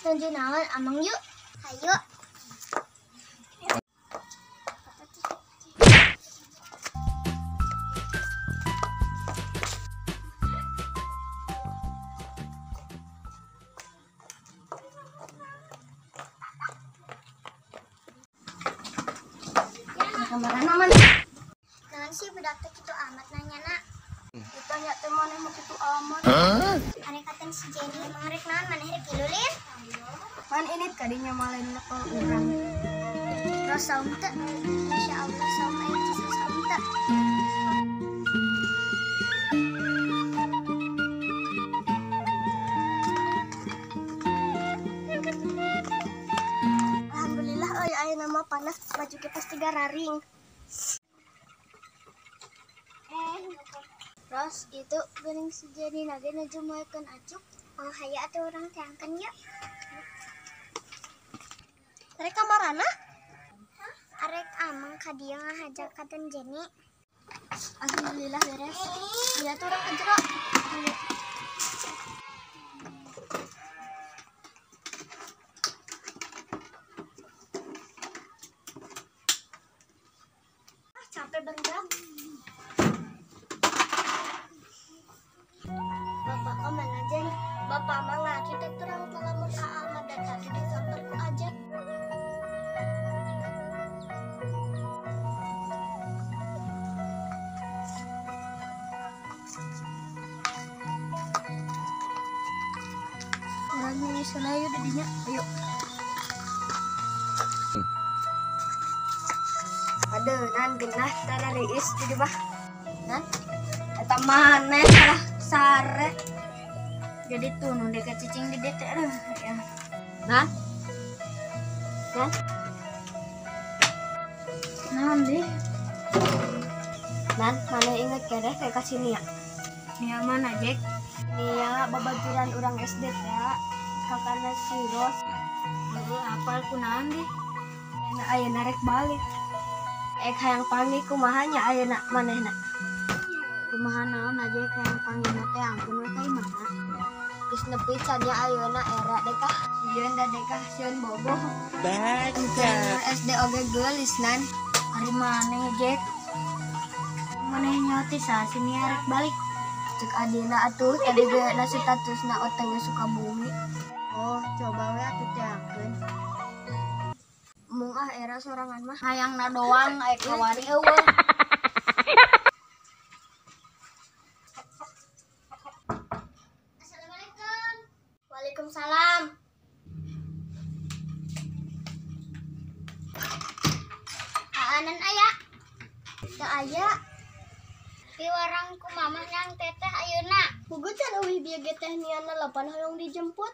Nuju naon amang yuk. Hayu. Kemarin aman. Naon sih budak teh kitu amat nanya nak. Ditanya teh maneh mah kitu amat. Arek katen si Jenny emang rek naon maneh rek ilulin? Pan ini kadinya malen ka urang. Terus saum teh. Masyaallah saum aya bisa saum teh. Alhamdulillah euy ayeuna mah panas baju ge pasti gararing. Terus itu geuning si Jenny nage nuju moekeun acuk. Oh hayu atuh urang teangkeun yuk. Arek ka marana? Arek amang ka dieu ngahajak katen Jenny. Alhamdulillah beres. Dia tuh urang ka jero. Ah, capek banget. Bapak ka mana Jen? Bapak mah ngaji teh terang lamun aa mah da tadi disamper ku Ajek. Urang nyusul ayo didinya, ayo. Aduh, nan genah tara riis di mah. Nan, eta maneh salah sare. Jadi tuh nu deket cicing di DT ya. Nan. Nan. Naon deh? Nan, maneh inget keneh kayak ka sini ya? Nia mana, Jack? Nia babaturan urang SD ya. Kakana si Ros. Heeh, apal kunaon deh? Nah, ayeuna rek balik. Ek hayang panggih kumaha nya ayeuna manehna. Kumaha naon aja hayang panggihna teh ampun we ka imahna. Geus nepi can nya ayeuna era dekah. Sieun da dekah sieun boboh. Baca. SD oge geulis nan. Ari maneh, Jack? Maneh nyaoti saha si Nia rek balik? Cek adina atuh tadi ge na statusna OTW Sukabumi. Oh, coba we atuh teakeun. Mung ah era sorangan mah. Hayangna doang aya kawani eueuh. Assalamualaikum. Waalaikumsalam. Aanan aya? Teu aya. Piwarang ku mamah nang teteh ayeuna. Puguh can euweuh bieu ge teh niana lapan hoyong dijemput.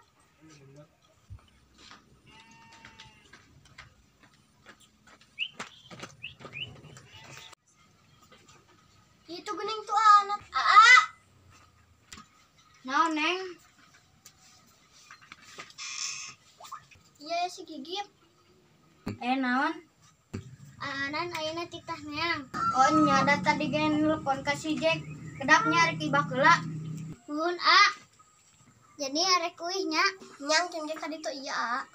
Itu geuning tuh anak. Aa. Naon, Neng? Iya si Gigip. Naon? Aanan ayeuna titah neang. Oh nya da tadi ge nelpon ka si Jack. Kedap nya rek ibak heula. Nuhun, A. Jadi arek uih nya. Nyang jeung ge ka ditu ieu, A.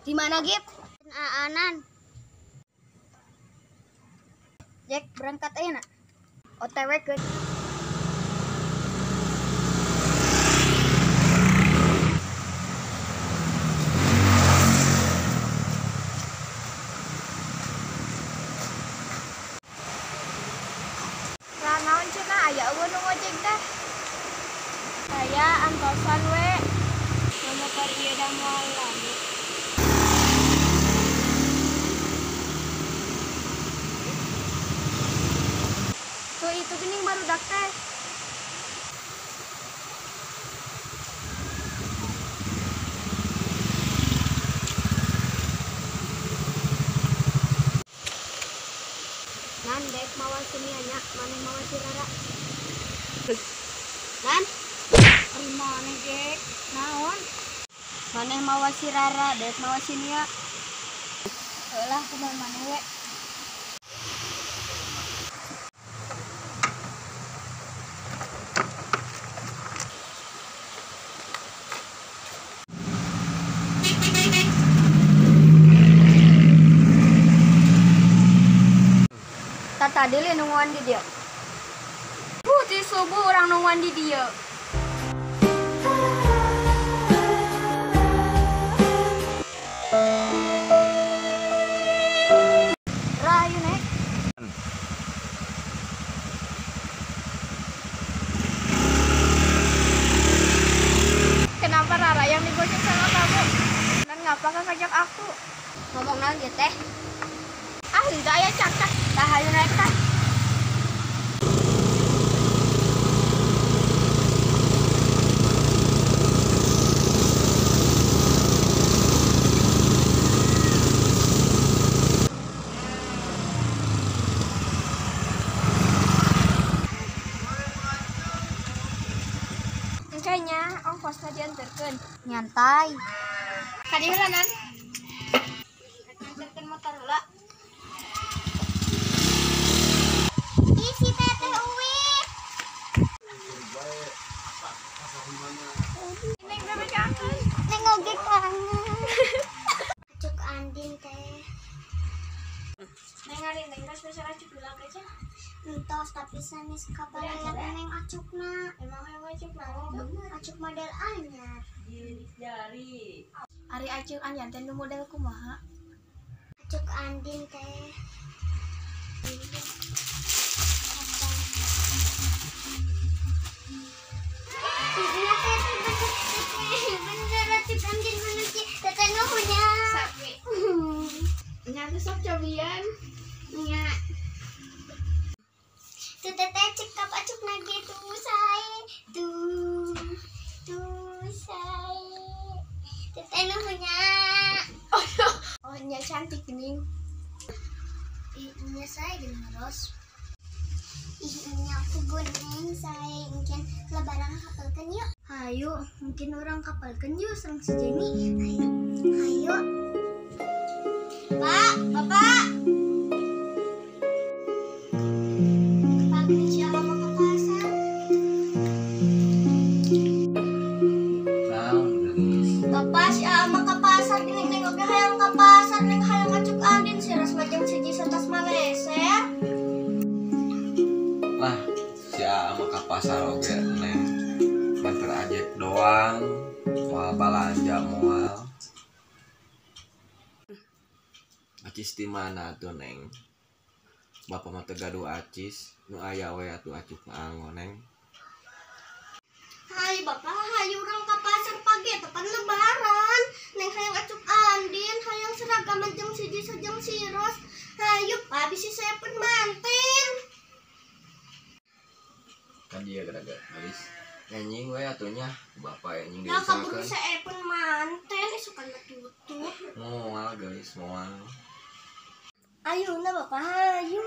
Di mana, Gip? Aanan. Jack berangkat ayeuna. OTW ke. Lah naon cenah aya eueuh nu ngojek teh? Saya antosan we. Motor ieu da moal lami. Tuh itu geuning barudak teh. Nan dek mawa sini nya, maneh mawa si Rara. Nan, Ari maneh, Jack? Naon? Maneh mawa si Rara, dek mawa si Nia. Heulah kumaha maneh we. Tadi li nungguan di dia. Ti subuh orang nungguan di dia. Rayu nek. Kenapa Rara yang dibonceng sama kamu? Dan ngapa gak ngajak aku? Ngomong naon dia teh? Ah, tidak ya cakak. Tah hayu naik tah. Kayaknya ongkosnya diantarkan. Nyantai. Kadi heula nan. Antarkeun motor heula. Ih, si teteh uwi. Neng bebejakeun. Neng oge kangen. Acuk Andin teh. Neng ari neng geus bisa acuk heula aja. Entos tapi sanes kabaraya neng acukna. Emang hayang acuk naon? Acuk model anyar. Ari acuk anyar teh nu model kumaha? Acuk Andin teh. Iya teteh bener acuk Andin bener sih. Teteh nuhunnya. Sapi. Nya teh sok cobian. Nya. Tuh teteh cekap acuk nage tuh sae. Tuh. Tuh sae. Teteh nuhunnya. Oh, nya cantik nih. Ih, nya sae geuning ros. Ih, nya aku guneng sae mungkin lebaran kapalkeun yuk. Hayu, mungkin orang kapalkeun yuk sareng si Jenny. Hayu. Hayu. Pak, Bapak. Pak, siapa mau ke pasar? Naon geulis? Bapak si ama ke pasar geuning neng oge hayang ke pasar neng hayang acuk Andin si ras majeng siji satas maleser. Lah, si Aa mah ka pasar oge neng. Banter ajek doang, moal balanja moal. Acis di mana tuh neng? Bapak mah teu gaduh acis, nu aya we atuh acuk ango neng. Hai bapak, hayu urang ka pasar pagi tepan lebaran. Neng hayang acuk Andin, hayang seragaman jeung siji sajeng si Ros. Hayu pak, bisi saya pun manten. Kan dia gara-gara geus. Anjing we atuh nya, bapak anjing Lah kabur diusahakeun. saya pun manten, isukan tutup. Moal geus, moal. Ayo na bapak, hayu.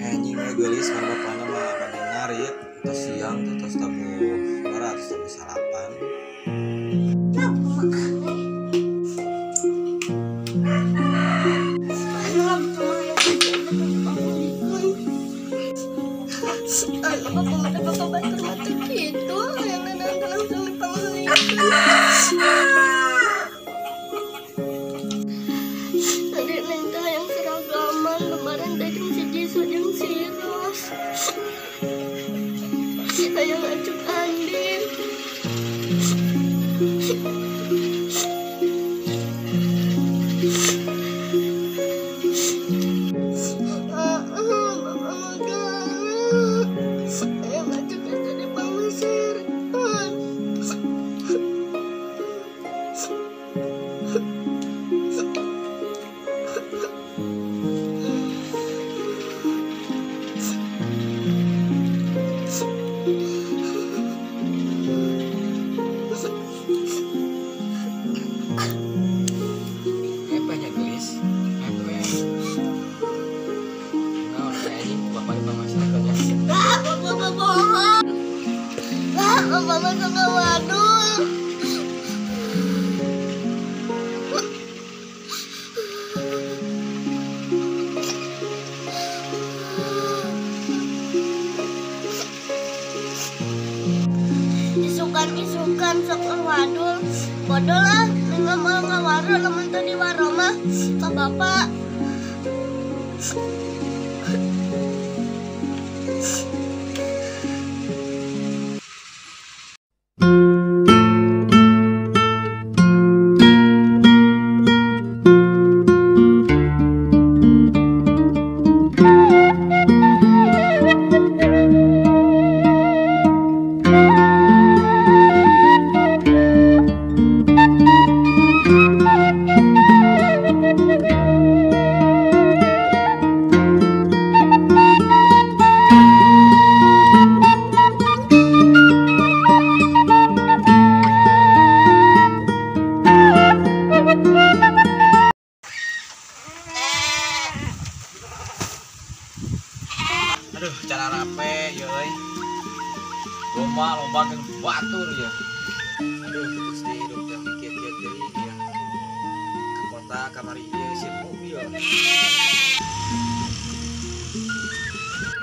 Anjing we geulis kan bapana mah bade ngarit tos siang tuh tos tabuh sabaraha tos tabuh salapan. Lah mah aneh. Anu lah bapak mah hayang baju baju pangulikeun. Anu bapak mah teh bapak batur-batur kitu, hayang nanaon teh langsung dipanggulikeun. Tadi neng teh hayang seragaman lebaran teh jeung si Jisu jeung si Ros. Hayang acuk Andin. Bapak mah galak. Hayang acuk teh dipangusireun. wadul. Bodol ah, neng moal ngawaro lamun teu diwaro mah ka bapak. Aduh, cara rape ya euy. Lomba-lomba jeung batur ya. Aduh, geus di hidup teh mikir kieu deui ya. Ke kota kamari ieu sibuk ya.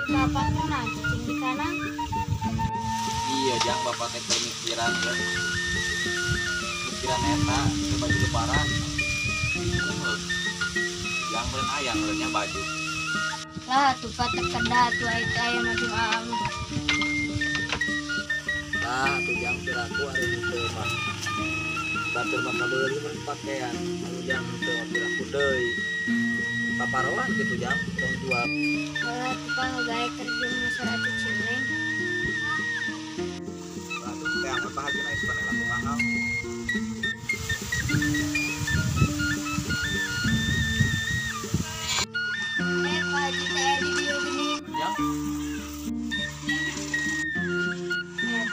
Bapak kunaon cicing di kana? Iya, jang bapak teh pemikiran ya. Pikiran eta teh baju lebaran. Yang beureun aya beureunnya baju. Lah tuh pak terkedah tuh itu ayam macam am. Lah tuh jang piraku ari teu mah. Batur mah kabeuli mah pakaian. Anu jang teu piraku deui. Paparoan kitu jang tong jual. Lah tuh pak gawe kerja masyarakat cicing. Lah tuh teh apa haji naik panel laku mahal.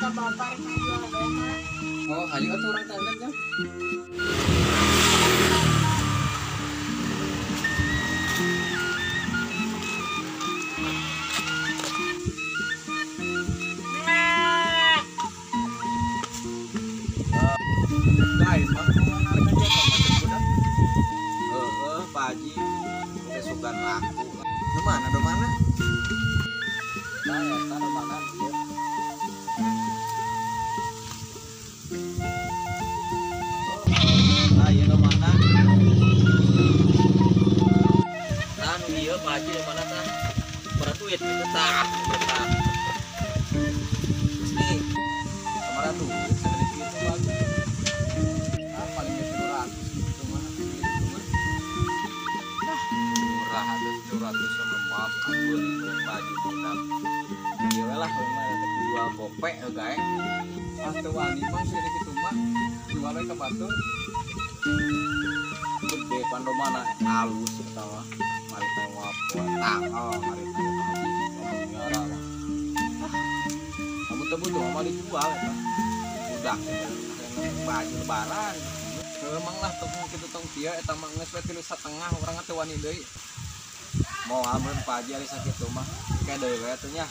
Bapak rek jual doma. Oh, hayu atuh urang teh jang. Guys, mah narik aja ka budak. Heeh, Pak Haji. Teh sugan laku. Nu mana do mana? Nah, eta do mana ieu. Nah, ieu do mana? Nah, nu ieu Pak Haji do mana tah? Berapa duit kitu tah? Tah. Geus nih. Kamara duit sagede kitu bagus. Ah, paling ge 300 gitu mah. Gitu mah. Murah atuh 300 sama maaf kabeuli baju budak. Ieu we lah mah eta jual gope gae. Ah teu wani mah sagede kitu mah. Jual we ka batur. Gede pandomana halus eta mah. Mari teh wapoe tanggal mari teh haji ngomong nyara lah. Kamu teu butuh mah dijual eta. Budak baju lebaran. Memang lah tepung kitu tong kieu eta mah geus we 3,5 urang teu wani deui. Moal mun Pak Haji ari sakitu mah ke deui we atuh nya.